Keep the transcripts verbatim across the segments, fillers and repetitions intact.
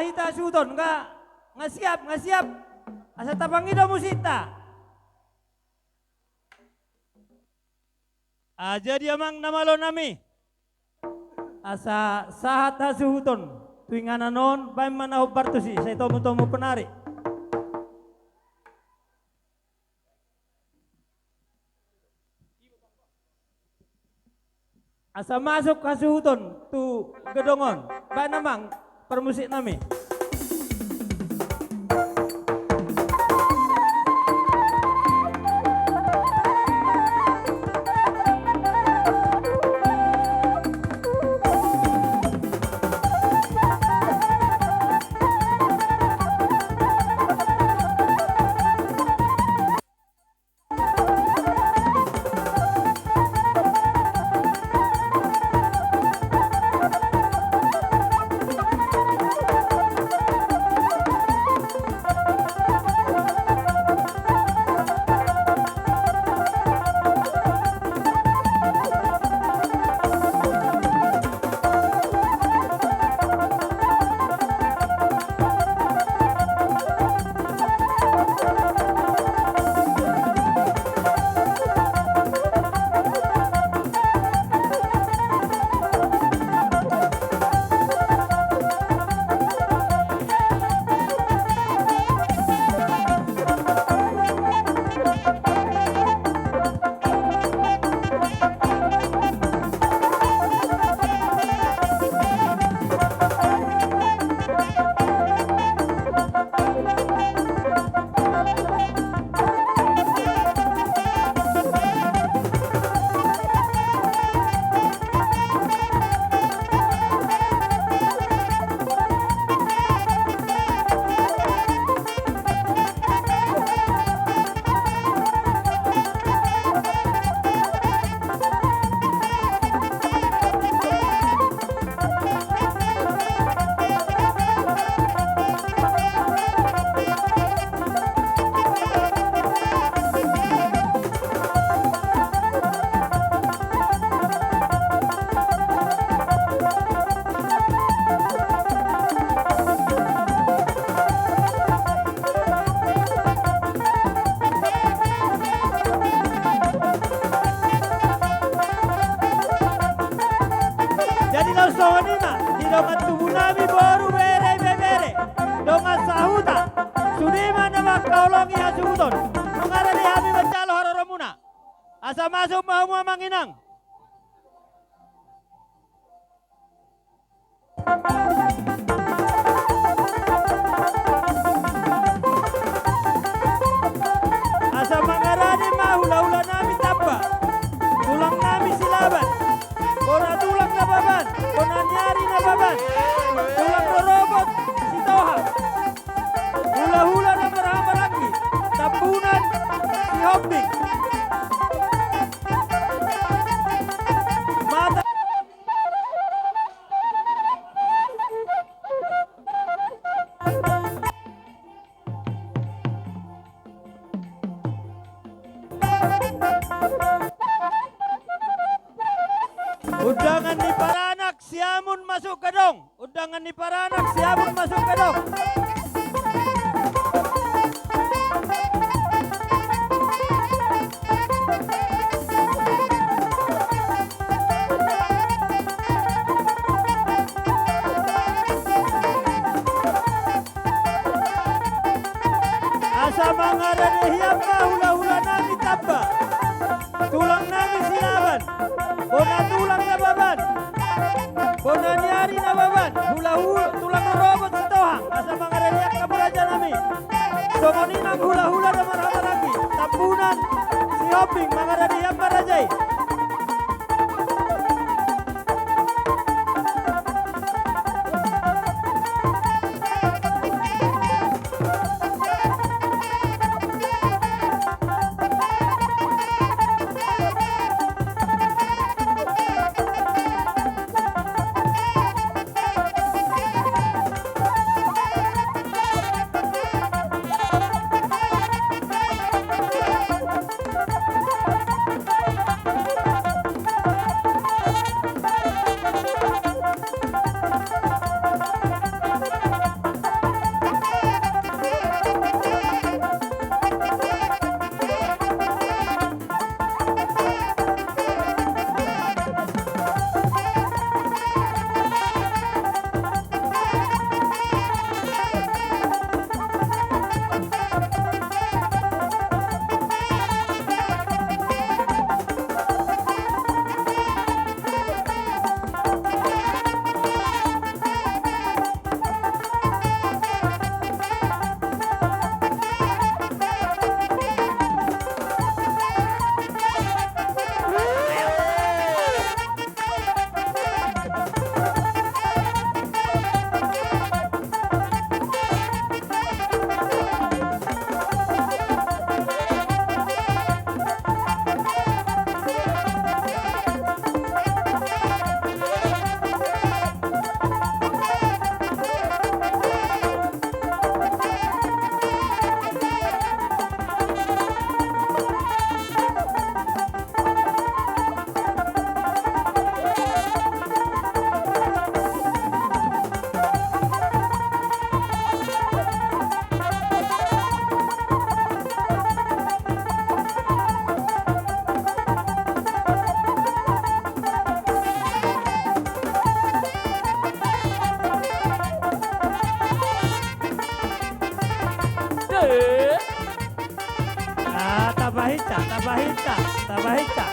hita hasuhuton, nga, nga siap, nga siap. Asa tapangido musikta. Ah, jadi amang na malo nami. Asa sahat hasuhuton tu inganan on, baen ma na hombar tusi, sai tomutomu penari. Asa masuk hasuhuton tu gedong on, baen amang parmusik nami. Jadi laos songon i ma di dongan tubu nami, boru, bere, ibebere, dongan sahuta, sude ma na mangkaholongi hasuhuton. Nunga rade hami manjalo haroromuna. Asa masuk ma hamu amang inang. Asa mangarade ma hulahula nami Tamba, tulang nami Silaban, bona tulang Nababan, bona ni ari Nababan, tulang rorobot Sitohang, hulahula na marhahamaranggi, Tambunan Sihombing. Mata Undangan ni paranak siamun masuk gedong. Undangan ni paranak siamun masuk gedong. Asa mangarade hian ma hulahula nami Tamba, tulang nami Silaban, bona tulang Nababan, bona ni ari Nababan, hulahula tulang rorobot Sitohang, asa mangarade hian hamu raja nami. Songon i nang hulahula na marhahamaranggi, Tambunan Sihombing, mangarade hian ma raja i. Eh? Ah, tamba hinsa, tamba hinsa, tamba hinsa.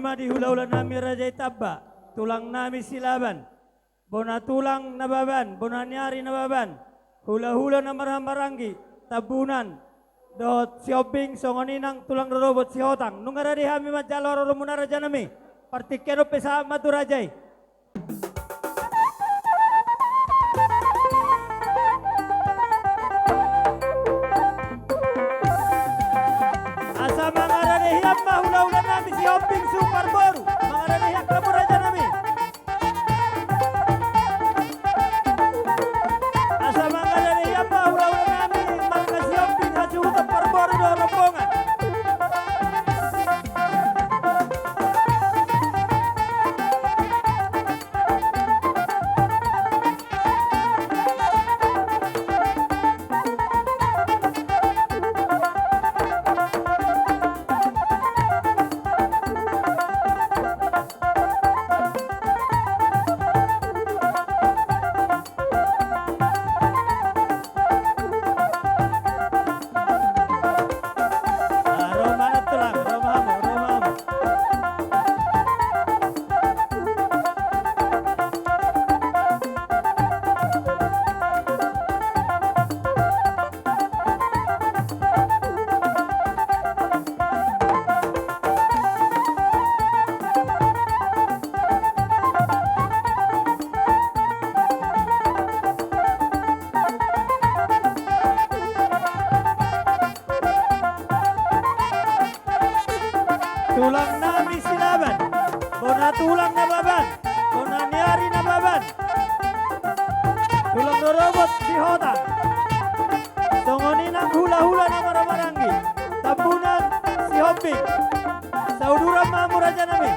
Di hulahula nami Raja i Tamba, tulang nami Silaban, bona tulang Nababan, bona ni ari Nababan, hulahula na marhahamaranggi, Tambunan dohot Sihombing, songon i nang tulang rorobot Sihotang. Nunga rade hami manjalo haroromuna raja nami. Partingkian on pe sahat ma tu raja i. Asa mangarade hian ma hulahula nami Sihombing suhut parboru. Mangarade hian hamu raja nami. Asa mangarade hian ma hulahula nami marga Sihombing hasuhuton parboru dohot rombongan. Tulang nami Silaban, bona tulang Nababan, bona ni ari Nababan, tulang rorobot Sihotang, songon i nang hulahula na marhahamaranggi, Tambunan Sihombing. Sauduran ma hamu raja nami.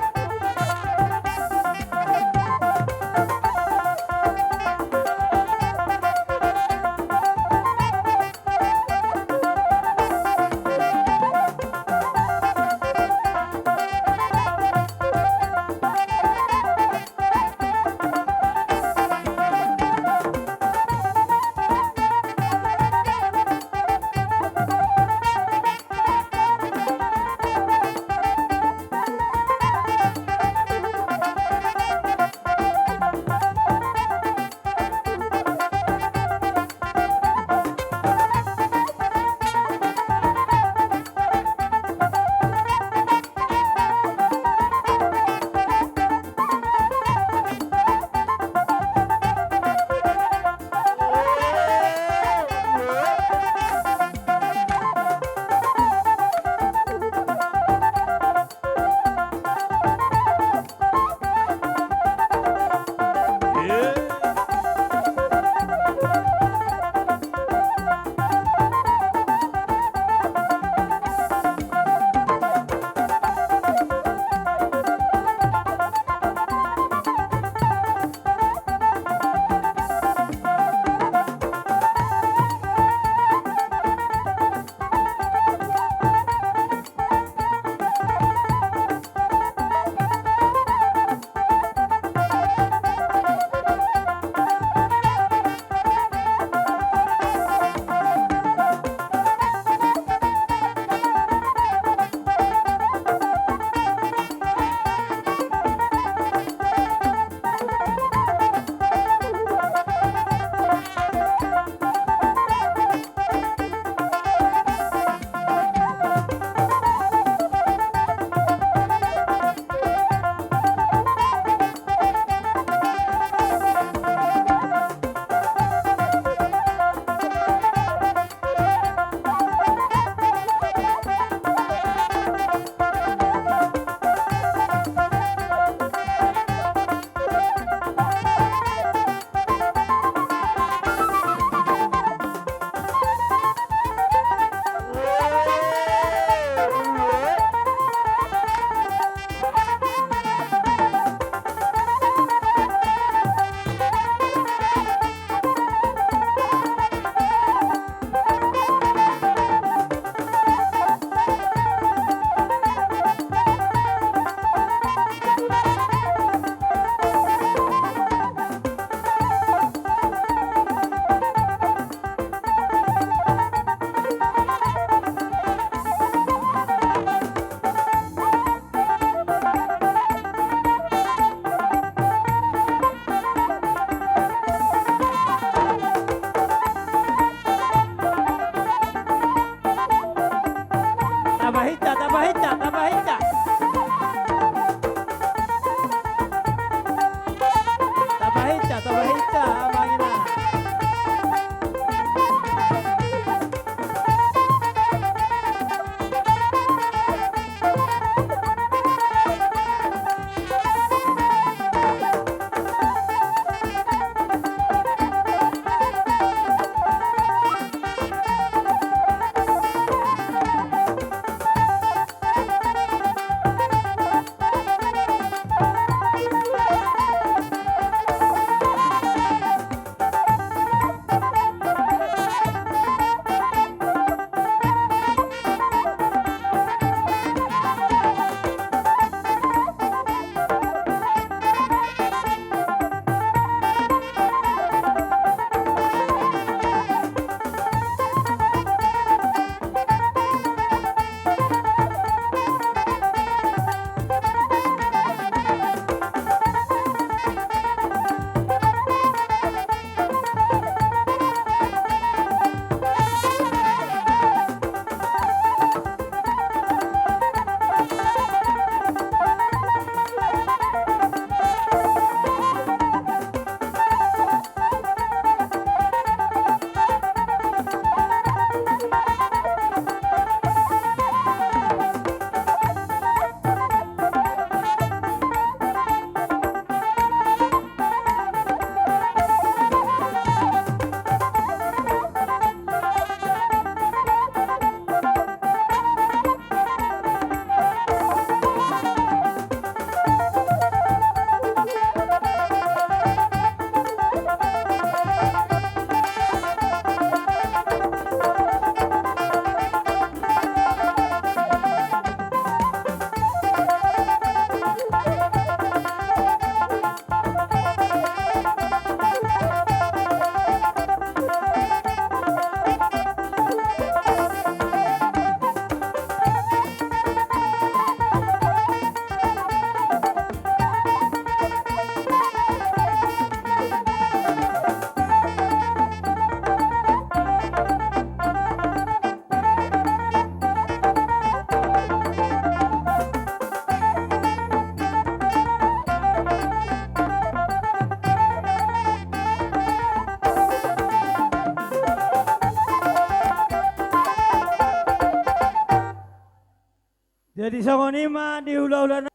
Jadi songon i ma di hulahula na.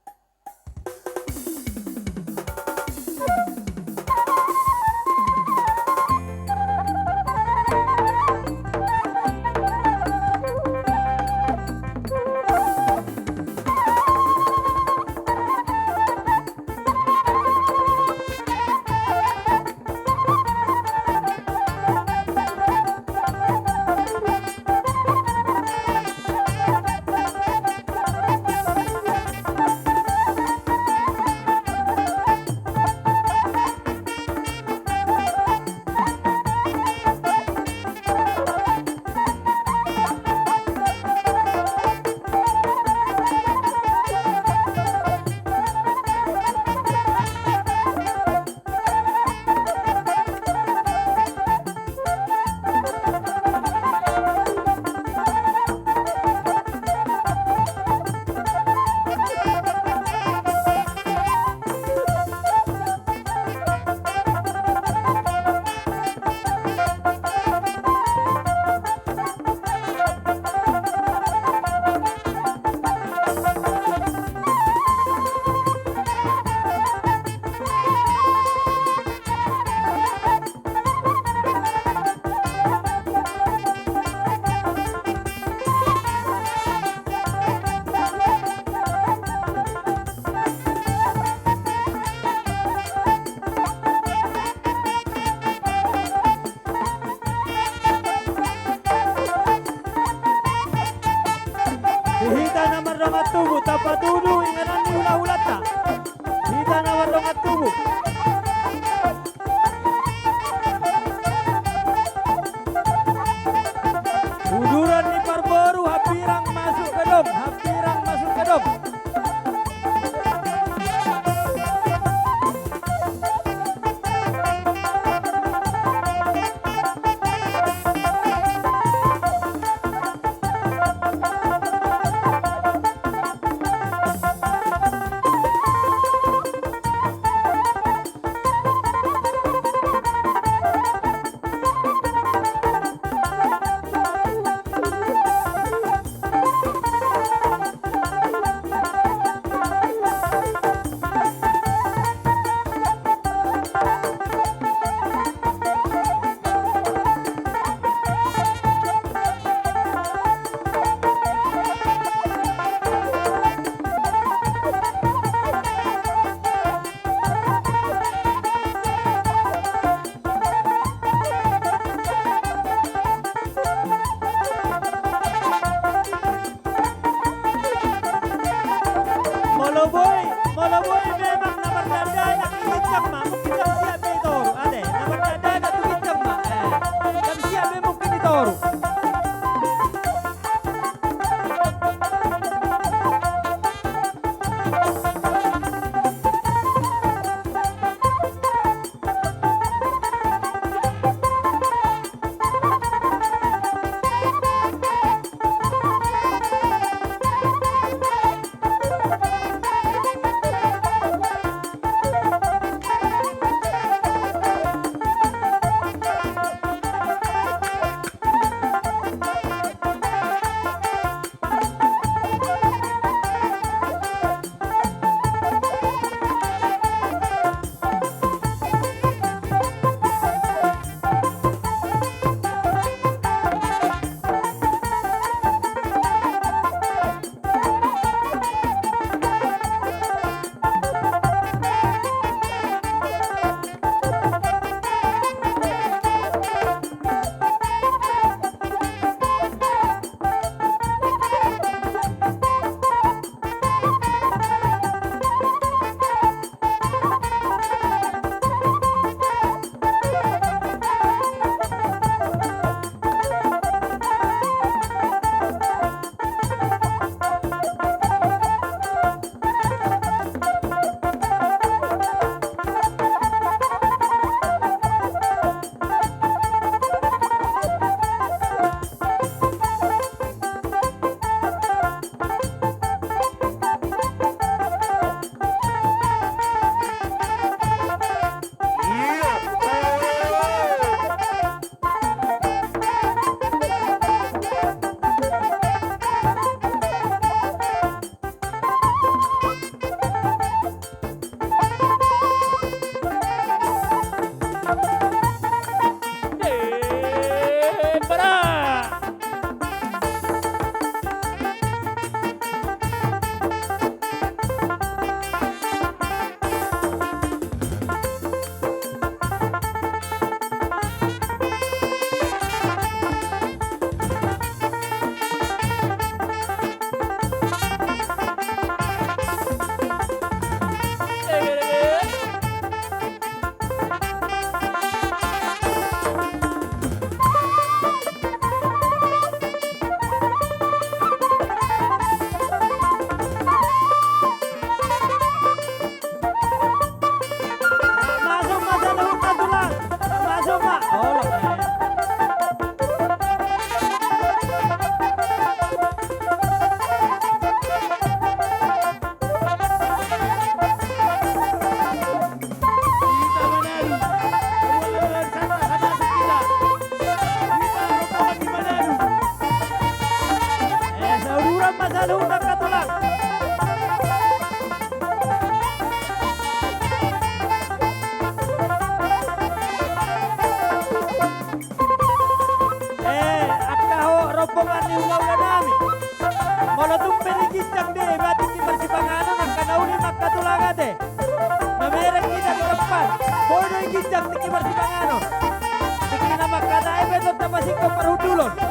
Di hita na mardongan tubu, tapatudu inganan ni hulahulanta. Hita na mardongan tubu. Uduran ni parboru, hambirang masuk gedong, hambirang masuk gedong. Molo boi, molo boi memang na mardadaan na tu ginjang ma, mungkin dang siap be i toru, ate, na mardadaan na tu ginjang ma, eh, dang siap be mungkin i toru. Pola ni ulaula nami. Molo tung pe di ginjang dibaen tingki parsipanganon angka na uli ma angka tulang ate. Na mereng hita di tempat. Boi do i ginjang tingki parsipanganon. Tingki na mangkatai pe tong tapasingkop parhundulon.